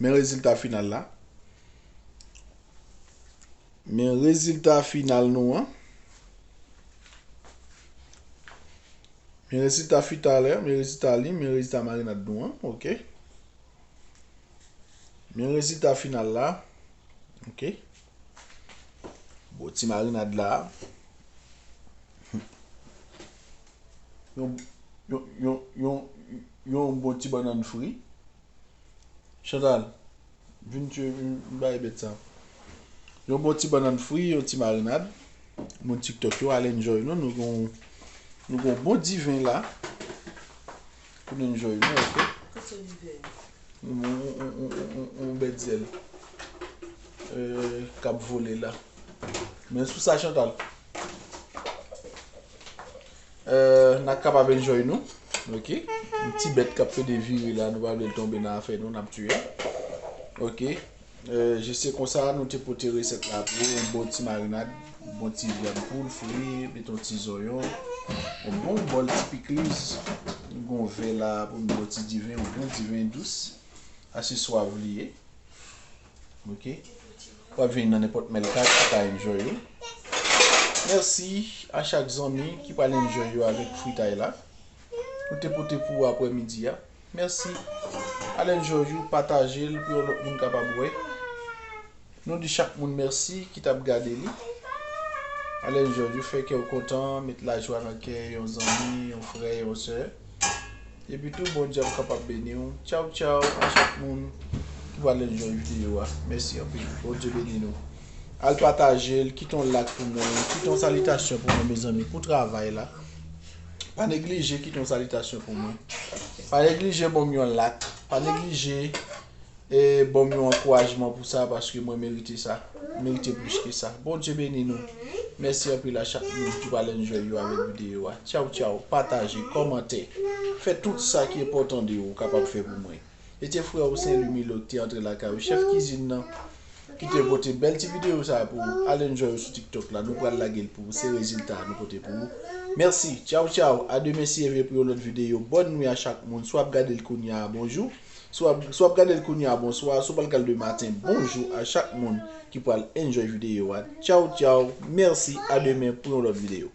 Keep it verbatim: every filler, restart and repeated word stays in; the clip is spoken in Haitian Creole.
Men rezilta final la. Men rezilta final nou an. Men rezilta final, men rezilta li, men rezilta marinad nou an. Ok. Men rezilta final la. Ok. Bon ti marinad la. Yon, yon, yon, yon, yon bon ti bannann fri. Chantal, vin tchwe, vin bay bèt sa. Yon bon ti bannann fri, yon ti marinad. Moun TikTok yo, al enjoy nou. Nou gon, nou gon bon diven la. Pou nou enjoy nou, ok? Kote diven? Yon, yon, yon, yon, yon, yon bèt zyèl. Euh, k ap vole la. Men sou sa, Chantal. Euh, n ap kapab enjoy nou. Ok. Yon ti bèt k ap fè de vire la, nou pa vle l tonbe nan afè nou, n ap tiye. Ok. Euh, jis se konsa, nou te pote resèt la pou ou, yon bon ti marinad, yon bon ti vyann poul fri, met yon ti zonyon, yon bon bòl ti pikliz, yon gon vè la pou n bwè ti diven, yon bon diven dous, aseswa li ye. Ok. W ap vin nan nenpòt Melkat, ou ka enjoy ou. Mèsi a chak zanmi ki pral enjoy yo avèk fritay la. Nou te pote pou ou aprè midi a. Mèsi. Al enjoy ou, pataje l pou yon lòt moun kapab wè. Nou di chak moun mèsi ki t ap gade li. Al enjoy ou, fè kè w kontan, met lajwa nan kè yon zanmi, yon frè, yon sè. Epi tou, Bondye ap kapab beni w. Tchaw, tchaw a chak moun ki pral enjoy videyo a. Mèsi anpil. Bondye beni nou. Al pataje l, kite yon like pou mwen, kite yon salitasyon pou mwen, mezanmi, pou travay la. Pa neglije kite yon salitasyon pou mwen. Pa neglije ban m yon like. Pa neglije E ban m yon ankourajman pou sa, paske mwen merite sa. M merite plis ke sa. Bondye beni nou. Mèsi anpil a chak moun ki pral enjoy yo avèk videyo a. Tchaw, tchaw. Pataje, kòmante. Fè tout sa ki enpòtan de ou kapab fè pou mwen. E se frè ou Sen Lwi Milo ki te antre lakay ou. Chèf kizin nan ki te pote bèl ti videyo sa pou ou. Al enjoy yo sou TikTok la. Nou pral lage l pou ou. Se rezilta a nou pote pou ou. Mèsi. Tchaw, tchaw. A demen si Dye vle pou yon lòt videyo. Bòn nwi a chak moun. Si w ap gade l kounye a, bonjou. Si w ap, si w ap gade l kounye a, bonswa. Si w pral gade l de maten, bonjou a chak moun ki pral enjoy videyo a. Tchaw, tchaw. Mèsi. A demen pou yon lòt videyo.